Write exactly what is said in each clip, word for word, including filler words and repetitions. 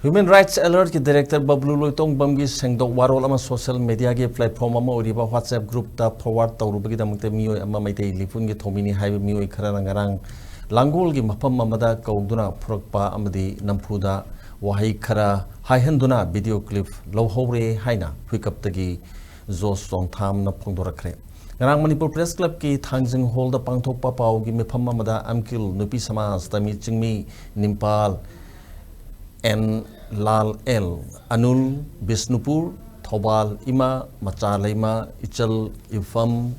Human Rights Alert ꯀꯤ Director ꯕꯕ꯭ꯂꯨ ꯂꯣꯏꯇꯣꯡꯕꯝꯒꯤ ꯁꯦꯡꯗꯣꯛ ꯋꯥꯔꯣꯜ ꯑꯃ social media ꯒꯤ platform ꯑꯃ ꯑꯣꯏꯔꯤꯕ WhatsApp group ꯇ forward ꯇꯧꯔꯨꯕꯒꯤꯗꯃꯛꯇ ꯃꯤꯑꯣꯏ ꯑꯃ ꯃꯩꯇꯩ ꯂꯤꯄꯨꯟꯒꯤ ꯊꯧꯃꯤꯅꯤ ꯍꯥꯏꯕ ꯃꯤꯑꯣꯏ ꯈꯔꯅ ꯉꯔꯥꯡ ꯂꯥꯡꯒꯣꯜꯒꯤ ꯃꯐꯝ ꯑꯃꯗ ꯀꯧꯗꯨꯅ ꯐꯨꯔꯛꯄ ꯑꯃꯗꯤ ꯅꯝꯐꯨꯗ ꯋꯥꯍꯩ ꯈꯔ ꯍꯥꯏꯍꯟꯗꯨꯅ video clip ꯂꯧꯍꯧꯔꯦ ꯍꯥꯏꯅ ꯍꯨꯏꯀꯞꯇꯒꯤ ꯖꯣꯁ ꯆꯣꯡꯊꯥꯝꯅ ꯐꯣꯡꯗꯣꯔꯛꯈ꯭ꯔꯦ꯫ ꯉꯔꯥꯡ ꯃꯅꯤꯄꯨꯔ Press Club ꯀꯤ ꯊꯥꯡꯖꯤꯡ hall ꯗ ꯄꯥꯡꯊꯣꯛꯄ ꯄꯥꯎꯒꯤ ꯃꯤꯐꯝ ꯑꯃꯗ ꯑꯝꯀꯤꯜ ꯅꯨꯄꯤ ꯁꯃꯥꯖ, ꯇꯃꯤ ꯆꯤꯡꯃꯤ, ꯅꯤꯝꯄꯥꯜ, ꯑꯦꯟ ꯂꯥꯜ ꯑꯦꯜ, ꯑꯅꯨꯜ, ꯕꯤꯁꯅꯨꯄꯨꯔ, ꯊꯧꯕꯥꯜ, ꯏꯃꯥ, ꯃꯆꯥ ꯂꯩꯃ, ꯏꯆꯜ, ꯏꯐꯝ,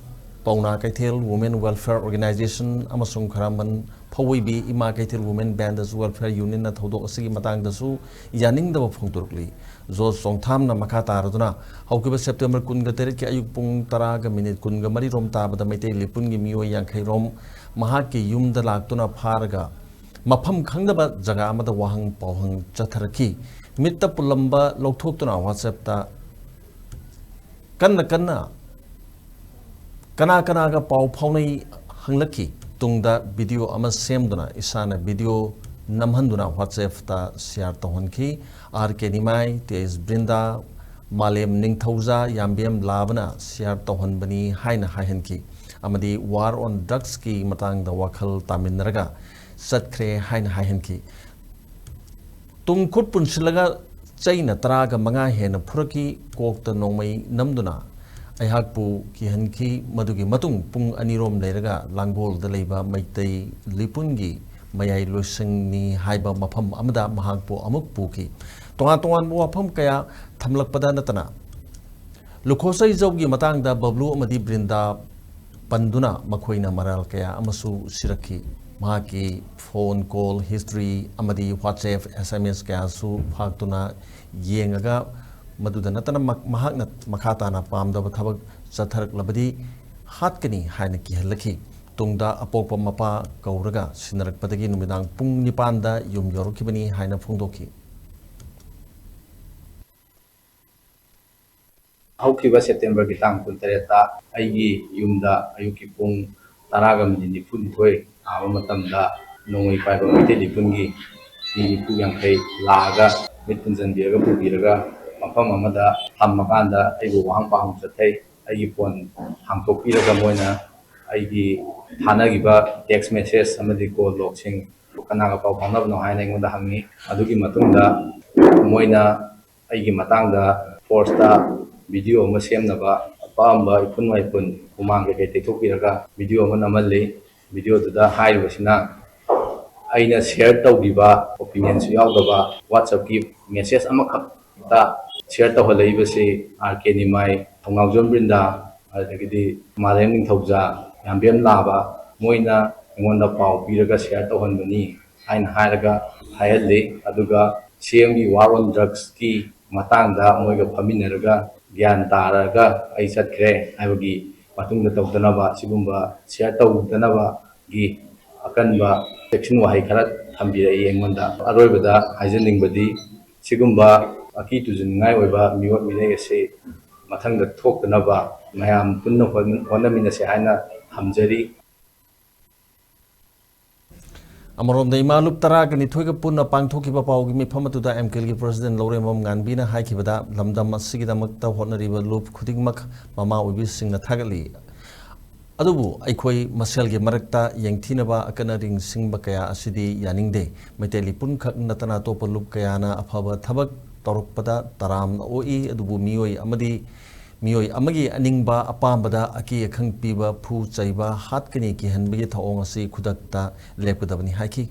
ꯄꯥꯎꯅꯥ ꯀꯩꯊꯦꯜ Women Welfare Organization ꯑꯃꯁꯨꯡ ꯈꯔꯥꯝꯕꯟ ꯐꯧꯋꯩꯕꯤ ꯏꯃꯥ ꯀꯩꯊꯦꯜ Women Vendors Welfare Union ꯅ ꯊꯧꯗꯣꯛ ꯑꯁꯤꯒꯤ ꯃꯇꯥꯡꯗꯁꯨ ꯌꯥꯅꯤꯡꯗꯕ ꯐꯣꯡꯗꯣꯔꯛꯂꯤ꯫ ꯖꯣꯁ ꯆꯣꯡꯊꯥꯝꯅ ꯃꯈꯥ ꯇꯥꯔꯗꯨꯅ, ꯍꯧꯈꯤꯕ September ꯀꯨꯟꯒ ꯇꯔꯦꯠꯀꯤ ꯑꯌꯨꯛ ꯄꯨꯡ ꯇꯔꯥꯒ minute ꯀꯨꯟꯒ ꯃꯔꯤ ꯔꯣꯝ ꯇꯥꯕꯗ ꯃꯩꯇꯩ ꯂꯤꯄꯨꯟꯒꯤ ꯃꯤꯑꯣꯏ ꯌꯥꯡꯈꯩ ꯔꯣꯝ ꯃꯍꯥꯛꯀꯤ ꯌꯨꯝꯗ ꯂꯥꯛꯇꯨꯅ ꯐꯥꯔꯒ ꯃꯐꯝ ꯈꯪꯗꯕ ꯖꯒꯥ ꯑꯃꯗ ꯋꯥꯍꯪ ꯄꯥꯎꯍꯪ ꯆꯠꯊꯔꯛꯈꯤ꯫ ꯃꯤꯠꯇ ꯄꯨꯜꯂꯝꯕ ꯂꯧꯊꯣꯛꯇꯨꯅ WhatsApp ꯇ ꯀꯟꯅ ꯀꯟꯅ ꯀꯅꯥ ꯀꯅꯥꯒ ꯄꯥꯎ ꯐꯥꯎꯅꯩ ꯍꯪꯂꯛꯈꯤ꯫ ꯇꯨꯡꯗ video ꯑꯃ ꯁꯦꯝꯗꯨꯅ ꯏꯁꯥꯅ video ꯅꯝꯍꯟꯗꯨꯅ WhatsApp ꯇ share ꯇꯧꯍꯟꯈꯤ꯫ ꯑꯥꯔ ꯀꯦ ꯅꯤꯃꯥꯏ, ꯇꯤ ꯑꯦꯁ ꯕ꯭ꯔꯤꯟꯗꯥ, ꯃꯥꯂꯦꯝ ꯅꯤꯡꯊꯧꯖꯥ, ꯌꯥꯝꯕꯦꯝ ꯂꯥꯕꯅ share ꯇꯧꯍꯟꯕꯅꯤ ꯍꯥꯏꯅ ꯍꯥꯏꯍꯟꯈꯤ ꯑꯃꯗꯤ war on drugs ꯀꯤ ꯃꯇꯥꯡꯗ ꯋꯥꯈꯜ ꯇꯥꯃꯤꯟꯅꯔꯒ ꯆꯠꯈ꯭ꯔꯦ ꯍꯥꯏꯅ ꯍꯥꯏꯍꯟꯈꯤ꯫ ꯇꯨꯡ ꯈꯨꯠ ꯄꯨꯟꯁꯤꯜꯂꯒ ꯆꯩꯅ ꯇꯔꯥꯒ ꯃꯉꯥ ꯍꯦꯟꯅ ꯐꯨꯔꯛꯈꯤ, ꯀꯣꯛꯇ ꯅꯣꯡꯃꯩ ꯅꯝꯗꯨꯅ ꯑꯩꯍꯥꯛꯄꯨ ꯀꯤꯍꯟꯈꯤ꯫ ꯃꯗꯨꯒꯤ ꯃꯇꯨꯡ ꯄꯨꯡ ꯑꯅꯤꯔꯣꯝ ꯂꯩꯔꯒ ꯂꯥꯡꯒꯣꯜꯗ ꯂꯩꯕ ꯃꯩꯇꯩ ꯂꯤꯄꯨꯟꯒꯤ ꯃꯌꯥꯏ ꯂꯣꯏꯁꯪꯅꯤ ꯍꯥꯏꯕ ꯃꯐꯝ ꯑꯃꯗ ꯃꯍꯥꯛꯄꯨ ꯑꯃꯨꯛ ꯄꯨꯈꯤ꯫ ꯇꯣꯉꯥꯟ ꯇꯣꯉꯥꯟꯕ ꯋꯥꯐꯝ ꯀꯌꯥ ꯊꯝꯂꯛꯄꯗ ꯅꯠꯇꯅ ꯂꯨꯈꯣꯁꯩꯖꯧꯒꯤ ꯃꯇꯥꯡꯗ ꯕꯕ꯭ꯂꯨ ꯑꯃꯗꯤ ꯕ꯭ꯔꯤꯟꯗꯥ ꯄꯟꯗꯨꯅ ꯃꯈꯣꯏꯅ ꯃꯔꯥꯜ ꯀꯌꯥ ꯑꯃꯁꯨ ꯁꯤꯔꯛꯈꯤ꯫ ꯃꯍꯥꯛꯀꯤ phone call history ꯑꯃꯗꯤ WhatsApp S M S ꯀꯌꯥꯁꯨ ꯐꯥꯛꯇꯨꯅ ꯌꯦꯡꯉꯒ, ꯃꯗꯨꯗ ꯅꯠꯇꯅ ꯃ-, ꯃꯍꯥꯛꯅ ꯃꯈꯥ ꯇꯥꯅ ꯄꯥꯝꯗꯕ ꯊꯕꯛ ꯆꯠꯊꯔꯛꯂꯕꯗꯤ ꯍꯥꯠꯀꯅꯤ ꯍꯥꯏꯅ ꯀꯤꯍꯜꯂꯛꯈꯤ꯫ ꯇꯨꯡꯗ ꯑꯄꯣꯛꯄ ꯃꯄꯥ ꯀꯧꯔꯒ ꯁꯤꯟꯅꯔꯛꯄꯗꯒꯤ ꯅꯨꯃꯤꯗꯥꯡ ꯄꯨꯡ ꯅꯤꯄꯥꯟꯗ ꯌꯨꯝ ꯌꯧꯔꯛꯈꯤꯕꯅꯤ ꯍꯥꯏꯅ ꯐꯣꯡꯗꯣꯛꯈꯤ꯫ ꯍꯧꯈꯤꯕ September ꯒꯤ ꯇꯥꯡ ꯀꯨꯟꯇꯔꯦꯠꯇ ꯑꯩꯒꯤ ꯌꯨꯝꯗ ꯑꯌꯨꯛꯀꯤ ꯄꯨꯡ ꯇꯔꯥꯒ minute ꯅꯤꯐꯨꯅꯤꯊꯣꯏ ꯇꯥꯕ ꯃꯇꯝꯗ ꯅꯣꯡꯃꯩ ꯄꯥꯏꯕ ꯃꯩꯇꯩ ꯂꯤꯄꯨꯟꯒꯤ ꯃꯤ ꯅꯤꯐꯨ ꯌꯥꯡꯈꯩ ꯂꯥꯛꯑꯒ ꯃꯤꯠ ꯄꯨꯟꯁꯤꯟꯕꯤꯔꯒ ꯄꯨꯕꯤꯔꯒ ꯃꯐꯝ ꯑꯃꯗ ꯊꯝꯃꯀꯥꯟꯗ ꯑꯩꯕꯨ ꯋꯥꯍꯪ ꯄꯥꯎꯍꯪ ꯆꯠꯊꯩ꯫ ꯑꯩꯒꯤ ꯐꯣꯟ ꯍꯥꯡꯇꯣꯛꯄꯤꯔꯒ ꯃꯣꯏꯅ ꯑꯩꯒꯤ ꯊꯥꯅꯈꯤꯕ text message ꯑꯃꯗꯤ call logꯁꯤꯡ ꯀꯅꯥꯒ ꯄꯥꯎ ꯐꯥꯎꯅꯕꯅꯣ ꯍꯥꯏꯅ ꯑꯩꯉꯣꯟꯗ ꯍꯪꯉꯤ꯫ ꯑꯗꯨꯒꯤ ꯃꯇꯨꯡꯗ ꯃꯣꯏꯅ ꯑꯩꯒꯤ ꯃꯇꯥꯡꯗ ꯐꯣꯔꯁꯇ ꯚꯤꯗꯤꯑꯣ ꯑꯃ ꯁꯦꯝꯅꯕ ꯑꯄꯥꯝꯕ ꯏꯐꯨꯟ ꯋꯥꯏꯐꯨꯟ ꯍꯨꯃꯥꯡ ꯀꯩꯀꯩ ꯇꯩꯊꯣꯛꯄꯤꯔꯒ ꯚꯤꯗꯤꯑꯣ ꯑꯃ ꯅꯝꯍꯜꯂꯤ꯫ ꯚꯤꯗꯤꯑꯣꯗꯨꯗ ꯍꯥꯏꯔꯤꯕꯁꯤꯅ ꯑꯩꯅ ꯁꯤꯌꯔ ꯇꯧꯈꯤꯕ, ꯑꯣꯄꯤꯅꯤꯌꯟꯁꯨ ꯌꯥꯎꯗꯕ WhatsAppꯀꯤ ꯃꯦꯁꯦꯖ ꯑꯃꯈꯛꯇ ꯁꯤꯌꯔ ꯇꯧꯍꯜꯂꯛꯏꯕꯁꯤ ꯑꯥꯔ ꯀꯦ ꯅꯤꯃꯥꯏ, ꯊꯧꯅꯥꯎꯖꯝ ꯕ꯭ꯔꯤꯟꯗꯥ, ꯑꯗꯒꯤꯗꯤ ꯃꯥꯂꯦꯝ ꯅꯤꯡꯊꯧꯖꯥ, ꯌꯥꯝꯕꯦꯝ ꯂꯥꯕ, ꯃꯣꯏꯅ ꯑꯩꯉꯣꯟꯗ ꯄꯥꯎ ꯄꯤꯔꯒ ꯁꯤꯌꯔ ꯇꯧꯍꯟꯕꯅꯤ ꯍꯥꯏꯅ ꯍꯥꯏꯔꯒ ꯍꯥꯏꯍꯜꯂꯤ꯫ ꯑꯗꯨꯒ ꯁꯤ ꯑꯦꯝꯒꯤ war on drugsꯀꯤ ꯃꯇꯥꯡꯗ ꯃꯣꯏꯒ ꯐꯝꯃꯤꯟꯅꯔꯒ ꯒ꯭ꯌꯥꯟ ꯇꯥꯔꯒ ꯑꯩ ꯆꯠꯈ꯭ꯔꯦ ꯍꯥꯏꯕꯒꯤ ꯃꯇꯨꯡꯗ ꯇꯧꯗꯅꯕ, ꯁꯤꯒꯨꯝꯕ ꯁꯤꯌꯔ ꯇꯧꯗꯅꯕꯒꯤ ꯑꯀꯟꯕ ꯆꯦꯛꯁꯤꯟ ꯋꯥꯍꯩ ꯈꯔ ꯊꯝꯕꯤꯔꯛꯏ ꯑꯩꯉꯣꯟꯗ꯫ ꯑꯔꯣꯏꯕꯗ ꯍꯥꯏꯖꯅꯤꯡꯕꯗꯤ, ꯁꯤꯒꯨꯝꯕ ꯑꯀꯤ ꯇꯨꯖꯅꯤꯡꯉꯥꯏ ꯑꯣꯏꯕ ꯃꯤꯑꯣꯠ ꯃꯤꯅꯩ ꯑꯁꯤ ꯃꯊꯪꯗ ꯊꯣꯛꯇꯅꯕ ꯃꯌꯥꯝ ꯄꯨꯟꯅ ꯍꯣꯠꯅ-, ꯍꯣꯠꯅꯃꯤꯟꯅꯁꯤ ꯍꯥꯏꯅ ꯊꯝꯖꯔꯤ꯫ ꯑꯃꯔꯣꯝꯗ, ꯏꯃꯥ ꯂꯨꯞ ꯇꯔꯥꯒ ꯅꯤꯊꯣꯏꯒ ꯄꯨꯟꯅ ꯄꯥꯡꯊꯣꯛꯈꯤꯕ ꯄꯥꯎꯒꯤ ꯃꯤꯐꯝ ꯑꯗꯨꯗ ꯑꯦꯝ ꯀꯦꯜꯒꯤ ꯄ꯭ꯔꯁꯤꯗꯦꯟ ꯂꯧꯔꯦꯝꯕꯝ ꯉꯥꯟꯕꯤꯅ ꯍꯥꯏꯈꯤꯕꯗ, ꯂꯝꯗꯝ ꯑꯁꯤꯒꯤꯗꯃꯛꯇ ꯍꯣꯠꯅꯔꯤꯕ ꯂꯨꯞ ꯈꯨꯗꯤꯡꯃꯛ ꯃꯃꯥ ꯑꯣꯏꯕꯤꯁꯤꯡꯅ ꯊꯥꯒꯠꯂꯤ꯫ ꯑꯗꯨꯕꯨ ꯑꯩꯈꯣꯏ ꯃꯁꯦꯜꯒꯤ ꯃꯔꯛꯇ ꯌꯦꯡꯊꯤꯅꯕ, ꯑꯀꯟ ꯑꯔꯤꯡ ꯁꯤꯡꯕ ꯀꯌꯥ ꯑꯁꯤꯗꯤ ꯌꯥꯅꯤꯡꯗꯦ꯫ ꯃꯩꯇꯩ ꯂꯤꯄꯨꯟꯈꯛ ꯅꯠꯇꯅ ꯑꯇꯣꯞꯄ ꯂꯨꯞ ꯀꯌꯥꯅ ꯑꯐꯕ ꯊꯕꯛ ꯇꯧꯔꯛꯄꯗ ꯇꯔꯥꯝꯅ ꯑꯣꯛꯏ, ꯑꯗꯨꯕꯨ ꯃꯤꯑꯣꯏ ꯑꯃꯗꯤ ꯃꯤꯑꯣꯏ ꯑꯃꯒꯤ ꯑꯅꯤꯡꯕ ꯑꯄꯥꯝꯕꯗ ꯑꯀꯤ ꯑꯈꯪ ꯄꯤꯕ, ꯐꯨ ꯆꯩꯕ, ꯍꯥꯠꯀꯅꯤ ꯀꯤꯍꯟꯕꯒꯤ ꯊꯧꯑꯣꯡ ꯑꯁꯤ ꯈꯨꯗꯛꯇ ꯂꯦꯞꯀꯗꯕꯅꯤ ꯍꯥꯏꯈꯤ꯫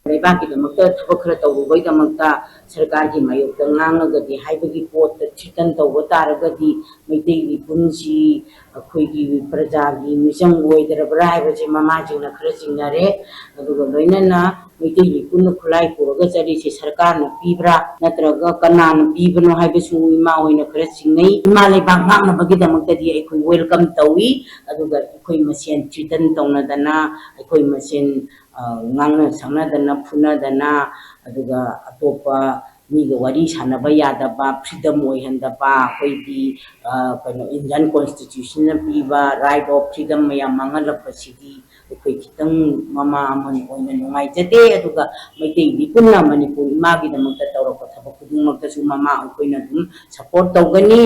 ꯂꯩꯕꯥꯛꯀꯤꯗꯃꯛꯇ ꯊꯕꯛ ꯈꯔ ꯇꯧꯔꯨꯕꯒꯤꯗꯃꯛꯇ ꯁꯔꯀꯥꯔꯒꯤ ꯃꯥꯌꯣꯛꯇ ꯉꯥꯡꯉꯒꯗꯤ, ꯍꯥꯏꯕꯒꯤ ꯄꯣꯠꯇ ꯊ꯭ꯔꯤꯇꯟ ꯇꯧꯕ ꯇꯥꯔꯒꯗꯤ, ꯃꯩꯇꯩꯒꯤ ꯄꯨꯟꯁꯤ ꯑꯩꯈꯣꯏꯒꯤ ꯄ꯭ꯔꯖꯥꯒꯤ ꯃꯤꯆꯪ ꯑꯣꯏꯗ꯭ꯔꯕ꯭ꯔꯥ ꯍꯥꯏꯕꯁꯦ ꯃꯃꯥꯁꯤꯡꯅ ꯈꯔ ꯆꯤꯡꯅꯔꯦ꯫ ꯑꯗꯨꯒ ꯂꯣꯏꯅꯅ ꯃꯩꯇꯩꯒꯤ ꯄꯨꯟꯅ ꯈꯨꯠꯂꯥꯏ ꯄꯨꯔꯒ ꯆꯠꯂꯤꯁꯦ ꯁꯔꯀꯥꯔꯅ ꯄꯤꯕ꯭ꯔꯥ ꯅꯠꯇ꯭ꯔꯒ ꯀꯅꯥꯅ ꯄꯤꯕꯅꯣ ꯍꯥꯏꯕꯁꯨ ꯏꯃꯥ ꯍꯣꯏꯅ ꯈꯔ ꯆꯤꯡꯅꯩ꯫ ꯏꯃꯥ ꯂꯩꯕꯥꯛ ꯉꯥꯛꯅꯕꯒꯤꯗꯃꯛꯇꯗꯤ ꯑꯩꯈꯣꯏ ꯋꯦꯜꯀꯝ ꯇꯧꯏ꯫ ꯑꯗꯨꯒ ꯑꯩꯈꯣꯏ ꯃꯁꯦꯟ ꯊ꯭ꯔꯤꯇꯟ ꯇꯧꯅꯗꯅ, ꯑꯩꯈꯣꯏ ꯃꯁꯦꯟ ꯉꯥꯡꯅ ꯁꯛꯅꯗꯅ, ꯐꯨꯅꯗꯅ, ꯑꯗꯨꯒ ꯑꯇꯣꯞꯄ ꯃꯤꯒ ꯋꯥꯔꯤ ꯁꯥꯟꯅꯕ ꯌꯥꯗꯕ, ꯐ꯭ꯔꯤꯗꯝ ꯑꯣꯏꯍꯟꯗꯕ, ꯑꯩꯈꯣꯏꯒꯤ ꯀꯩꯅꯣ, ꯏꯟꯗꯤꯌꯥꯟ ꯀꯣꯟꯁꯇꯤꯇ꯭ꯌꯨꯁꯟꯅ ꯄꯤꯕ ꯔꯥꯏꯠ ꯑꯣꯐ ꯐ꯭ꯔꯤꯗꯝ ꯃꯌꯥꯝ ꯃꯥꯡꯍꯜꯂꯛꯄꯁꯤꯗꯤ ꯑꯩꯈꯣꯏ ꯈꯤꯇꯪ ꯃꯃꯥ ꯑꯃ ꯑꯣꯏꯅ ꯅꯨꯡꯉꯥꯏꯖꯗꯦ꯫ ꯑꯗꯨꯒ ꯃꯩꯇꯩ ꯃꯤꯄꯨꯝꯅ ꯃꯅꯤꯄꯨꯔ ꯏꯃꯥꯒꯤꯗꯃꯛꯇ ꯇꯧꯔꯛꯄ ꯊꯕꯛ ꯈꯨꯗꯤꯡꯃꯛꯇꯁꯨ ꯃꯃꯥ ꯑꯩꯈꯣꯏꯅ ꯑꯗꯨꯝ ꯁꯄꯣꯔꯠ ꯇꯧꯒꯅꯤ꯫